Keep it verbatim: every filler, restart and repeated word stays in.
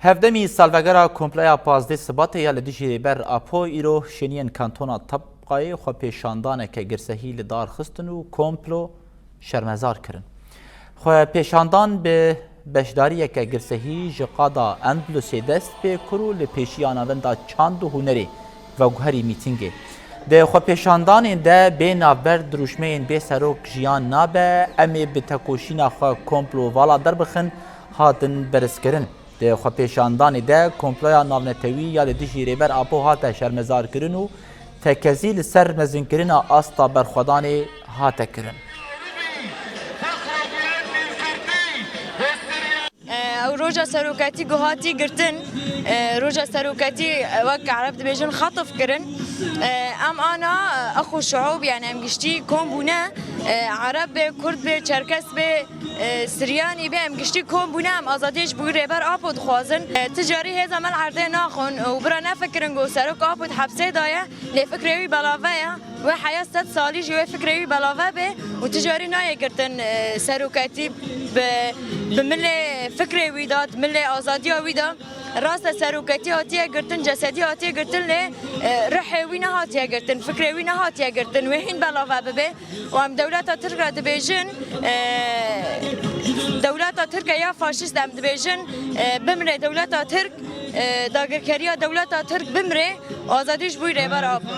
Hevdemî salvegera komploya pazdeh Sibatê ya li dijî Rêber Apo îro şêniyên kantona Tebqayê xwepêşandaneke girsehî li dar xistin û komplo şermezar kirin. Xwepêşandan bi beşdariyeke girsehî ji qada Endlusê dest pê kir û li pêşiya navenda çand û hunerê veguherî mîtîngê. Di xwepêşandanê de bê navber dirûşmeyên bê serok jiyan nabe, em ê bi tekoşîna xwe komplo vala derbixin, hatin berizkirin. Di xwepêşandanê de komploya navnetewî ya li dijî Rêber Apo hate şermezarkirin û tekezî li ser mezinkirina asta berxwedanê hate kirin. Ew roja seroketî ku hatî girtin, e, roja seroketî, e, wek Ereb dibêjin xetf kirin. E, em ana, e, exu şuub, yani em giştî kom bûne, e, Ereb be, Kurd be, Çerkes be, e, Siryanî be, em giştî kom bûne, em azadiyê ji bo Rêber Apo dixwazin. E, ti carî hêza me li erdê naxin û bira nefikirin ku Serok Apo di hepsê de ye, lê fikrê wî belave ye. Wê heya sed salî jî wê fikrê wî belave be û tu carî nayê girtin, e, seroketî bi, bi milê fikrê wî de, milê azadiya wî de. Rast e, seroketî hatiye girtin, cesedî hatiye girtin, lê, e, rihê wî nehatiye girtin, fikrê wî nehatiye girtin. Wê hîn belave bibe. Û em dewleta Tirk re dibêjin, e, dewleta Tirk e ya faşîst, em dibêjin, e, bimre dewleta Tirk, e, dagirkeriya dewleta Tirk bimre, azadî ji bo Rêber Apo.